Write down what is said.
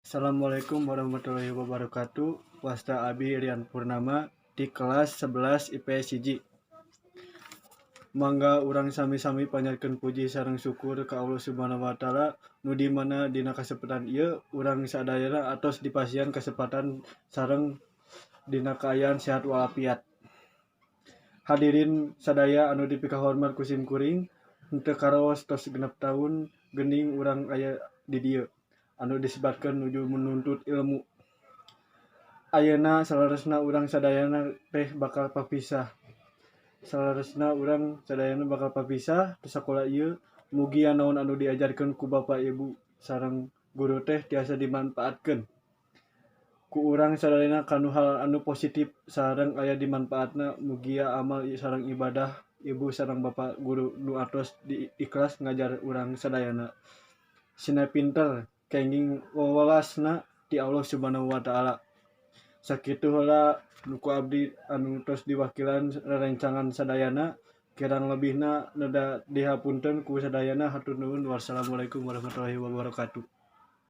Assalamualaikum warahmatullahi wabarakatuh. Wasta abi Rian Purnama di kelas 11 IPS 1. Mangga urang sami-sami panjatkeun puji sareng syukur ka Allah Subhanahu wa Taala, nu di mana dina kasempatan ieu urang sadayana atos dipasihan kesempatan sareng dina kaayaan sehat walafiat. Hadirin sadaya anu dipikahormat ku sim kuring, henteu karaos tos 6 taun geuning urang aya di dieu anu disebatkeun nuju menuntut ilmu. Ayeuna saleresna urang sadayana teh bakal papisah. Saleresna urang sadayana bakal papisah ti sakola ieu. Mugia naon anu diajarkeun ku bapak ibu sareng guru teh tiasa dimanfaatkeun ku urang sadayana kanu hal anu positif sareng aya dimanfaatna. Mugia amal sareng ibadah ibu sareng bapak guru nu atos di ikhlas ngajar urang sadayana sina pinter kenging wewelasna ti Allah Subhanahu wa Taala. Sakitu heula nu ku abdi anu tos diwakilan rerencangan sadayana. Kirang lebihna neda dihapunten ku sadayana. Hatur nuhun, wassalamualaikum warahmatullahi wabarakatuh.